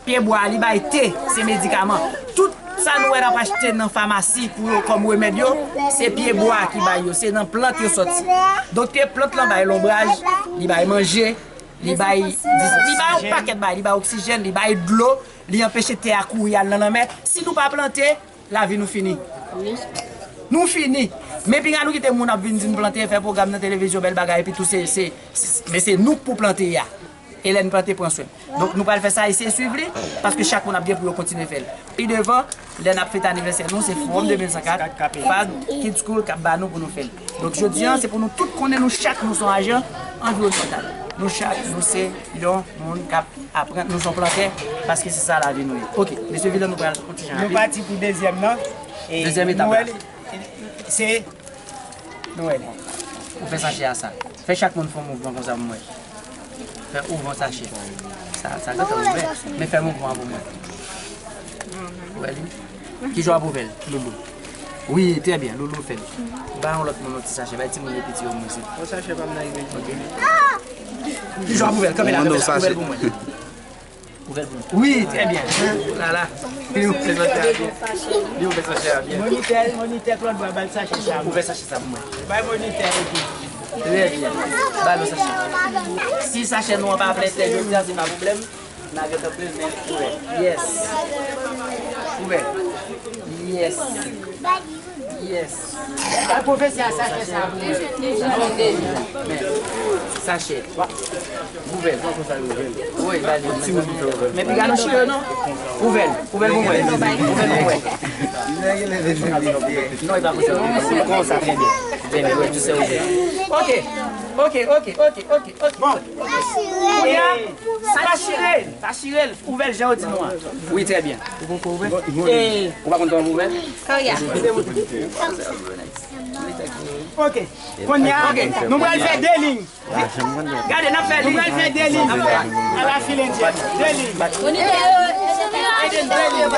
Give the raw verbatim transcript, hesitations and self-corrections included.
Pye bwa a, li bay te, se medikaman. Tout sa nou wè n ap achte nan famasi pou yo kòm remèd yo, se pye bwa a ki bay yo, se nan plant yo sòti. Donk, te plant lan bay lonbraj, li bay manje, li bay, li bay yon pakèt bagay, li bay oksijèn, li bay dlo, li anpeche tè a kouri al nan lanmè. Si nou pa plante, lavi nou fini. Nou fini. Men pinga nou kite moun ap vin di n plante, fè pwogram nan televizyon, bèl bagay, epi tou se, se, se, men se nou k pou plante a. E lè n plante, pran swen. Donk, nou pral fè sa, eseye swiv li, paske chak moun ap gen pou yo kontinye fè l. Pi devan, lè n ap fete anivèsè nou, se Forum de mil san kat, FAD, Kids School k ap ba nou pou nou fè l. Donk, jodi a, se pou nou tout konnen nou chak, nou se yon ajan anviwònmantal. Nou chak, nou se yon moun k ap aprann, nou se yon plantè, paske se sa lavi nou ye. Ok, mesye Vilan, nou pral kontinye. Nou pati pou dezyèm nan. E dezyèm etap la. Nou wè li, se Nou wè li. Ou fè sachè a sa. Fè chak moun fè yon mouvman konsa pou mwen. Fè ouvè sachè. Sa, sa gentan ouvè. Men fè mouvman an pou mwen. Ou wè li? Kijan w ap ouvè l, Loulou? Wi, trè byen. Loulou fè l. Ba yon lòt moun yon ti sachè. Bay timoun yo piti yo mwen se. Yon sachè pa m nan rive. Ok. Kijan w ap ouvè l? Kanpe la, kanpe la. Ouvè l pou mwen. Ouvè l pou mwen. Wi, trè byen. La, la. Li ouvè sachè a byen. Li ouvè sachè a byen. Monitè, monitè Claude Bois, ba l sachè sa. Ouvè sachè sa pou mwen. Bay monitè epi. Trè byen. Ba l sachè. Si sachè nou an pa plen tè jodi a, se pa pwoblèm. N a gentan plen l, men ouvè. Yes. Ouvè. Yes. Yes. Bay pwofesè a sachè sa pou mwen. Men, sachè. Ouvè l. Wi, ba li. Men piga nou chire non. Ouvè l. Ouvè l pou mwen. Ouvè l pou mwen. Non, e pa konsa. Konsa, trè byen. Trè byen, wi, tou se ouvè. Ok. Ok, ok, ok, ok, ok. Bon. Kounye a, sa chire. Sa chire l. Ouvè l jan yo di nou an. Wi, trè byen. Ou poko ouvè? E, ou pa konn kòman ouvè? Kòrya. Ok. Kounye a, nou pral fè de liy. Gade, n ap fè liy. Nou pral fè de liy. A la fil endyèn. De liy.